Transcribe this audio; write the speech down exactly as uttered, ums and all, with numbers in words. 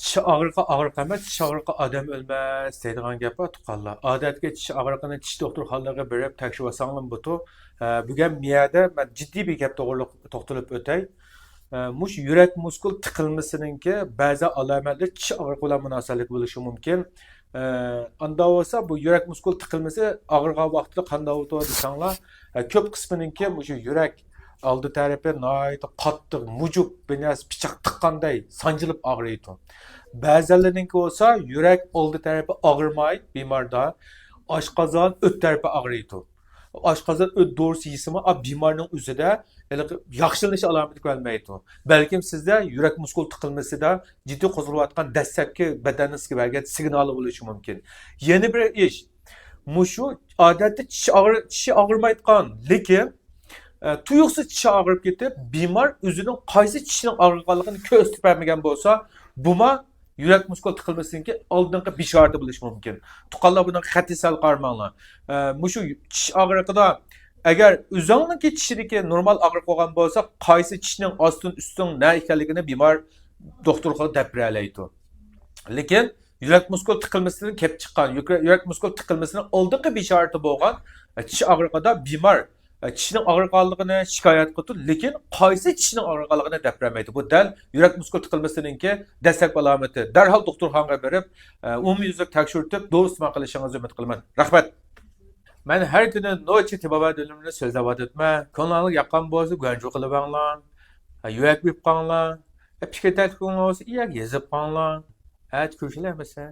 چىش ئاغرىقى ئاغرىق ئەمەس، چىش ئاغرىقى ئادەم ئۆلمەس دەيدىغان گەپ بار، تۇغقانلار. ئادەتتىكى چىش ئاغرىقىنى چىش دوختۇرخانىلىرىغا بېرىپ تەكشۈرۈۋالساڭلار بولىدۇ. ئە، بۈگۈن مۇ يەردە مەن جىددىي بىر گەپ توغرىلىق توختىلىپ ئۆتەي. ئە، مۇشۇ يۈرەك مۇسكۇل تىقىلمىسىنىڭكى بەزى ئالامەتلىرى چىش ئاغرىقى بىلەن مۇناسىۋەتلىك بولۇشى مۇمكىن. ئە، ئاندا بولسا بۇ يۈرەك مۇسكۇل تىقىلمىسى ئاغرىغان ۋاقتىدا قانداق بولىدۇ دېسەڭلار، ئە، كۆپ قىسمىنىڭكى مۇشۇ يۈرەك ئالدى تەرىپى ناھايىتى قاتتىق، مۇجۇپ، بىر نەرسە پىچاق تىققاندەك سانجىلىپ ئاغرىيدۇ. بەزىلىرىنىڭكى بولسا يۈرەك ئالدى تەرىپى ئاغرىماي بىماردا، ئاشقازان ئۆت تەرىپى ئاغرىيدۇ. ئاشقازان ئۆت دورىسى يېسىمۇ، ئا، بىمارنىڭ ئۆزىدە ھېلىقى ياخشىلىنىش ئالامىتى كۆرۈلمەيدۇ. بەلكىم سىزدە يۈرەك مۇسكۇل تىقىلمىسىدە جىددىي قوزغىلىۋاتقان دەسلەپكى بەدەنىڭىزگە بەرگەن سىگنالى بولۇشى مۇمكىن. يەنە بىر ئىش، مۇشۇ ئادەتتە چىش ئاغرى-، چىشى ئاغرىمايدىغان، لېكىن، ئە، تۇيۇقسىز چىشى ئاغرىپ كېتىپ، بىمار ئۆزىنىڭ قايسى چىشىنىڭ ئاغرىغانلىقىنى كۆرسىتىپ بەرمىگەن بولسا، بۇما يۈرەك مۇسكۇل تىقىلمىسىنىڭكى ئالدىنقى بېشارىتى بولۇشى مۇمكىن. تۇغقانلار، بۇنىڭغا قەتئىي سەل قارىماڭلار. ئە، مۇشۇ چىش ئاغرىقىدا ئەگەر ئۆزۈڭنىڭكى چىشىدىكى نورمال ئاغرىق بولغان بولسا، قايسى چىشنىڭ ئاستىن ئۈستۈن نە ئىكەنلىكىنى بىمار دوختۇرغا دەپ بېرەلەيدۇ. لېكىن يۈرەك مۇسكۇل تىقىلمىسىدىن كېلىپ چىققان، يۈرە-، يۈرەك مۇسكۇل تىقىلمىسىنىڭ ئالدىنقى بېشارىتى بولغان، ئە، چىش ئاغرىقىدا بىمار، ئە، چىشنىڭ ئاغرىغانلىقىنى شىكايەت قىلىدۇ، لېكىن قايسى چىشنىڭ ئاغرىغانلىقىنى دەپ بەرمەيدۇ. بۇ دەل يۈرەك مۇسكۇل تىقىلمىسىنىڭكى دەسلەپكى ئالامىتى. دەرھال دوختۇرخانىغا بېرىپ، ئە، ئومۇميۈزلۈك تەكشۈرتۈپ، دورا ئىستېمال قىلىشىڭىزنى ئۈمىد قىلىمەن. رەھمەت. مەن ھەر كۈنى نوچى تېبابەت ئۈنۈمىنى سۆزلەۋاتىمەن. كۆڭلۈڭلارغا ياققان بولسا گۇەنجۇ قىلىۋەڭلار. ھە، يۈرەك بېقىپ قاڭلار. ھە، پىكىر تەكلىپىڭلار بولسا يەرگە يېزىپ قاڭلار. ئەتە كۆرۈشەيلى ئەمىسە.